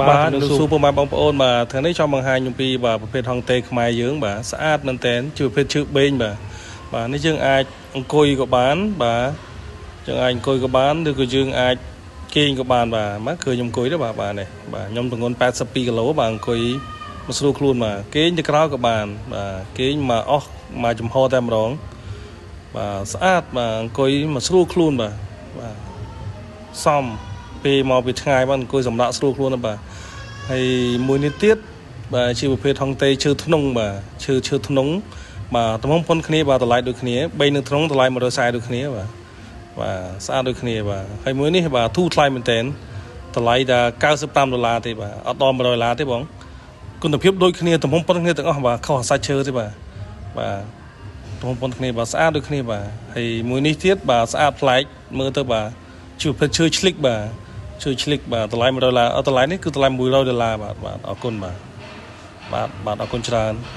បាទជំរាបសួរពុកម៉ែបងប្អូនបាទថ្ងៃនេះចង់បង្ហាញអំពីបាទប្រភេទហុងតេខ្មែរយើងបាទស្អាតមែនទែនជាប្រភេទឈើបេងបាទបាទនេះយើងអាចអង្គុយក៏បានបាទយើងអាចអង្គុយក៏បានឬក៏យើងអាចគេងក៏បានបាទមកឃើញខ្ញុំអង្គុយទៅបាទបាទនេះបាទខ្ញុំទម្ងន់82គីឡូបាទអង្គុយមកស្រួលខ្លួនបាទគេងទៅក្រោយក៏បានបាទគេងមកអស់មកចំហតែម្ដងបាទស្អាតបាទអង្គុយមកស្រួលខ្លួនបាទបាទសមពេលមកពីឆ្ងាយបាទអង្គុយសម្រាប់ស្រួលខ្លួនបាទហើយមួយនេះទៀតបាទជាប្រភេទហុងតេឈើធ្នង់បាទឈើធ្នង់បាទទំហំប៉ុនគ្នាបាទតម្លៃដូចគ្នា3នឹងធ្នង់តម្លៃ140ដូចគ្នាបាទបាទស្អាតដូចគ្នាបាទហើយមួយនេះបាទធូរថ្លៃមែនទែនតម្លៃតែ95ដុល្លារទេបាទអត់ដល់100ដុល្លារទេបងគុណភាពដូចគ្នាទំហំប៉ុនគ្នាទាំងអស់បាទខុសសាច់ឈើទេបាទបាទទំហំប៉ុនគ្នាបាទស្អាតដូចគ្នាបាទហើយមួយនេះទៀតបាទស្អាតប្លែកមើលទៅបាទជាប្រភេទឈើឆ្លិកបាទឈើឆ្លិកបាទតម្លៃ100ដុល្លារតម្លៃនេះគឺតម្លៃ100ដុល្លារបាទបាទអរគុណបាទបាទបាទអរគុណច្រើន។